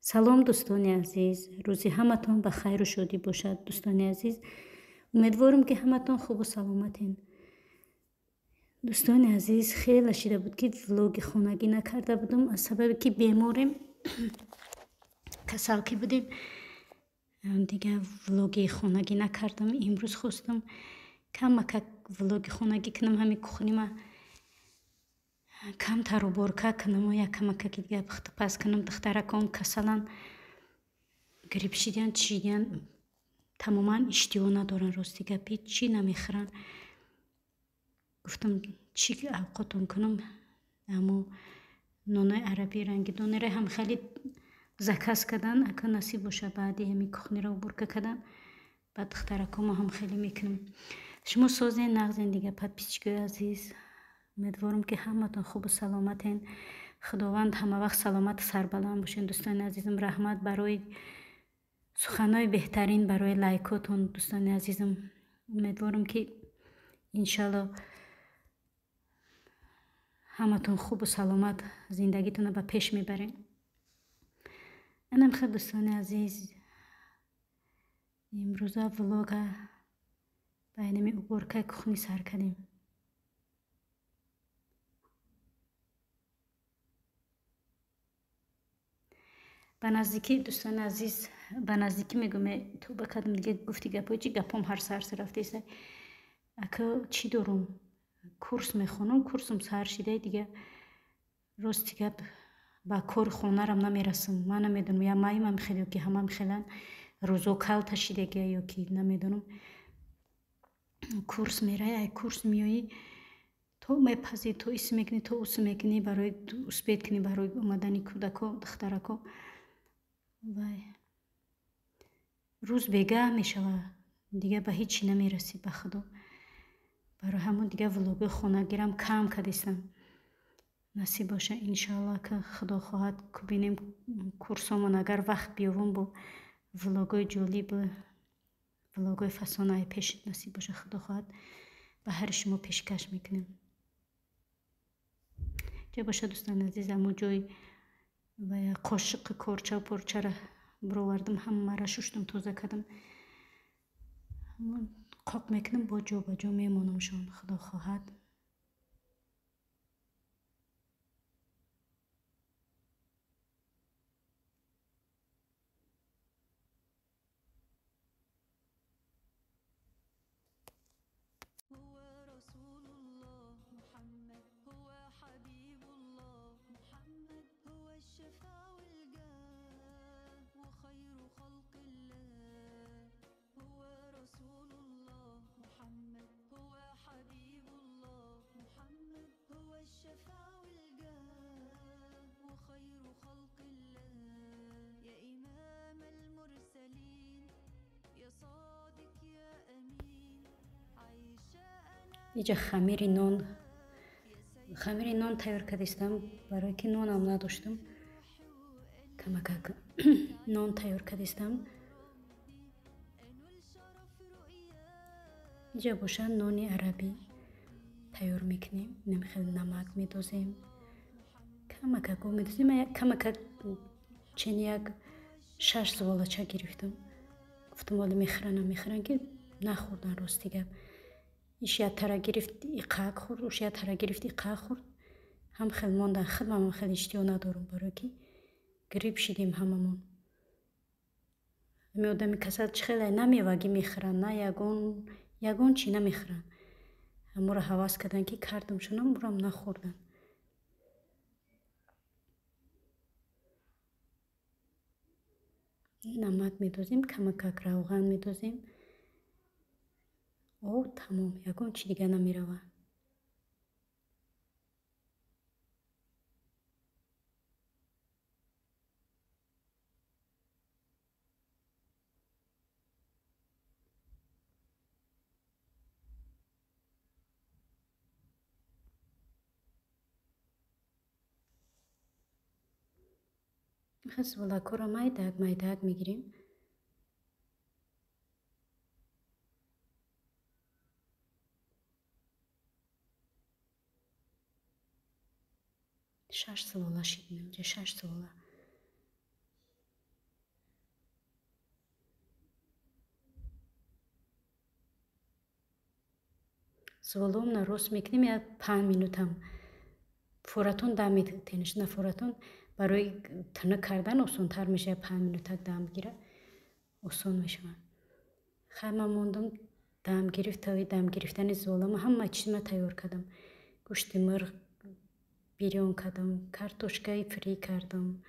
Салом, дӯстони азиз, рӯзи ҳаматон ба хайру шодӣ бошад. Дӯстони азиз, умедворам, ки ҳаматон хубу саломатен. Дӯстони азиз, хеле шида буд, ки влоги хонагӣ накарда будам, аз сабабе ки беморем, касал ки будем, дигар влоги хонагӣ накардам. Имрӯз хостам камакак влоги хонагӣ кунам, ҳамин кухнима камтар уборка кунаму як камакаки дигар пухтупаз кунам. Духтаракон касалан, грипп шидиян, чӣ шидиян, тамоман иштиҳо надоранд, рости гап, ҳеҷ чӣ намехӯранд. Гуфтам, чӣ авқотон кунам? Аммо нонои арабӣ ранги донера ҳам хеле заказ кардан. Ака, насиб боша, баъди ҳамин кухниро уборка кардан, баъд духтаракомо ҳам хеле мекунам. Шумо созен, нағзен? Дигар подписчикои азиз, умедворам, ки ҳаматон хубу саломатен. Худованд ҳамавақт саломату сарбаланд бошен. Дӯстони азизам, раҳмат барои суханҳои беҳтарин, барои лайкотон. Дӯстони азизам, умедворам, ки иншалло ҳаматон хубу саломат зиндагитонро ба пеш мебарем. Анам хел, дӯстони азиз, имрӯза влога ба инами уборкаи кухни сар кардем. Ба наздикӣ, дӯстони азиз, ба наздикӣ мегӯм, тоба кардам, дига гуфти гапҳои чи гапом ҳар сар рафтеса. Ака, чӣ дорум, курс мехонам, курсум сар шида, дига рости гап, ба кори хонарам намерасам. Ман намедонам, я маимам хел ё ки ҳамам хелан, рӯзо калта шидагия ё ки намедонам. Курс мераи, ай курс меоӣ, то мепазӣ, то ис мекунӣ, то ус мекунӣ, барои успеть кунӣ барои омадани кӯдако, духтарако, вай рӯз бегаҳ мешава, дигар ба ҳеҷ чӣ намерасӣ, ба худо. Барои ҳамон дигар влогои хонагирам кам кардистам. Насиб боша, иншоалло, ки худо хоҳад, бинем курсомон, агар вақт биёвам, бо влогои ҷолиб, влогои фасонаи пеш, насиб боша, худо хоҳад, ба ҳари шумо пешкаш мекунем. Ҷа боша, дӯстони азиз, амо ҷои қошиқи корчаву порчара бировардам, ҳамаро шуштам, тоза кардам, қоқ мекунам, бо ҷо ба ҷо мемонамшон, худо хоҳад. هو رسول الله محمد، هو حبيب الله محمد، هو الشفاء والجاه وخير خلق الله. هو رسول الله محمد، هو حبيب الله محمد، هو الشفاء والجاه وخير خلق الله. يا إمام المرسلين، يا صادق يا أمين، عايشة أنا. Иҷа хамири нон, хамири нон тайёр кардистам, барое ки нонам надоштам, камакак нон тайёр кардистам. Иҷа боша, нони арабӣ тайёр мекунем. Инам хеле намак медозем, камакак об медозем, камакак, чени як шаш зуволача гирифтам. Гуфтам, вале мехӯран, намехӯран, ки нахӯрдан, рости гап. Иш яктара гирифт, иқак хӯрд, уш яктара гирифт, иқак хӯрд, ҳам хел мондан. Худам хеле иштиҳо надорам, барое ки грипп шидем ҳамамон. Ҳами одами касал чӣ хеле на мевагӣ мехӯранд, на ягон чӣ намехӯранд. Ҳаморо ҳавас карданд, ки кардамшонам, урам нахӯрданд. Намак медозем, камакак равған медозем, об, тамом, ягон чӣ дига намеравад. Зволакҳоро майдаак майдаак мегирем. Шаш звола шид, инҷа шаш звола. Зуволомона рост мекунем, як 5 минутам форатон дам метенш, нафоратон барои тинук кардан осонтар мешавад. 5 минутак дам гира, осон мешавад. Хай, ман мондум, дам гирифт. Тави дам гирифтани зуволама ҳама чиз ма тайёр кардам. Гӯшти мурғ бирён кардам, картошкаи фри кардам,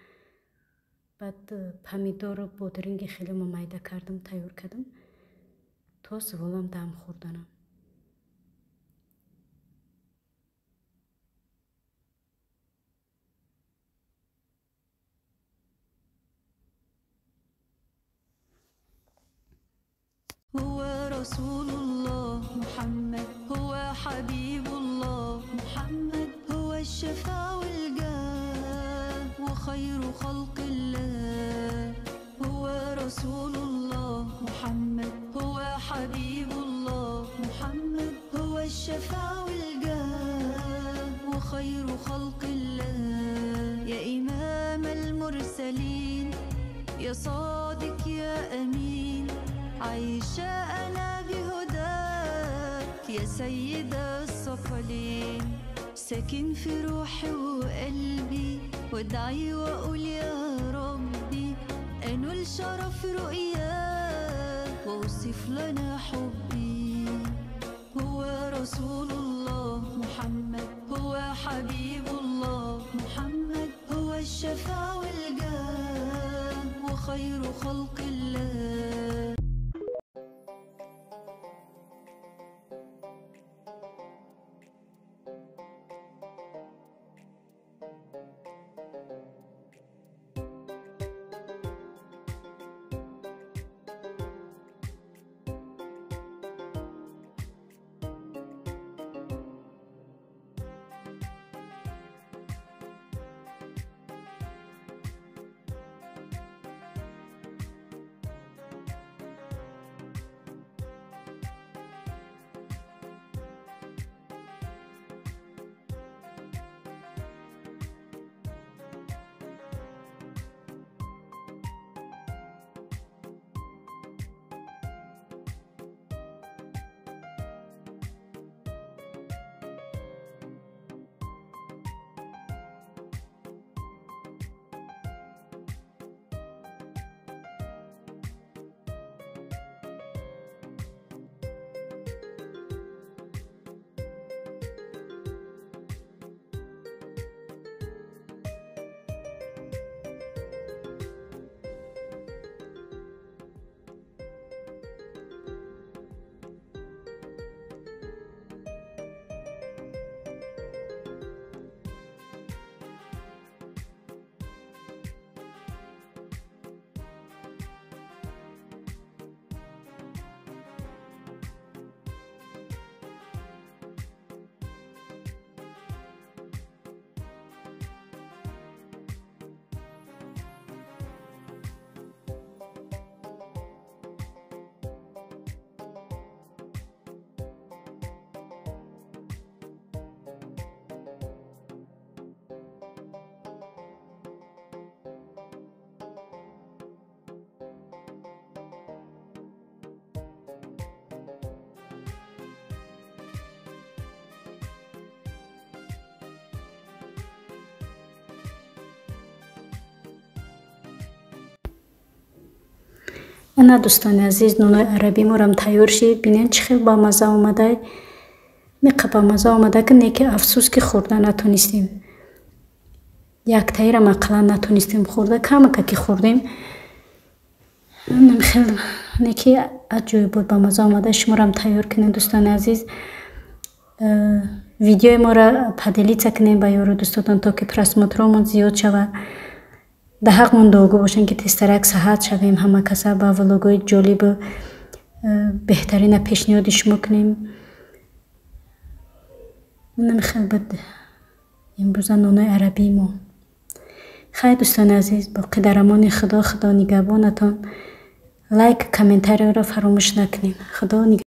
баъд помидору бодринги хеле ма майда кардам, тайёр кардам, то зуволам дам хӯрданам. هو رسول الله محمد، هو حبيب الله محمد، هو الشفاء والجاه وخير خلق الله. هو رسول الله محمد، هو حبيب الله محمد، هو الشفاء والجاه وخير خلق الله. يا إمام المرسلين، يا صادق يا أمين، عايشة أنا بهداك يا سيد الثقلين. ساكن في روحي وقلبي، وادعي وأقول يا ربي أنول شرف رؤياك واوصف لنا حبي. هو رسول الله محمد، هو حبيب الله محمد، هو الشفاء والجاه وخير خلق الله. Ана, дӯстони азиз, нонои арабӣ морам тайёр шид. Бинед, чӣ хел бамазза омада, меқа бамазза омада, ки не ки афсӯс, ки хӯрда натонистем. Яктаирам ақаллан натонистем хӯрда, камака ки хӯрдем. Хел не ки аҷоибот бамазза омада. Шуморам тайёр кунед, дӯстони азиз. Видеои моро поделиться кунед ба ёру дӯстотон, то ки просмотромон зиёд шавад. Дар ҳаққмон дуогӯ бошем, ки тезтарак саҳат шавем, ҳама каса ба влогҳои ҷолибу беҳтарина пешниҳоди шумо кунем. Хел буд имрӯза нонои арабии мо. Хайр, дӯстони азиз, боқӣ дар амони Худо, Худо нигаҳбонатон. Лайк, комментарияро фаромӯш накунед. Худо.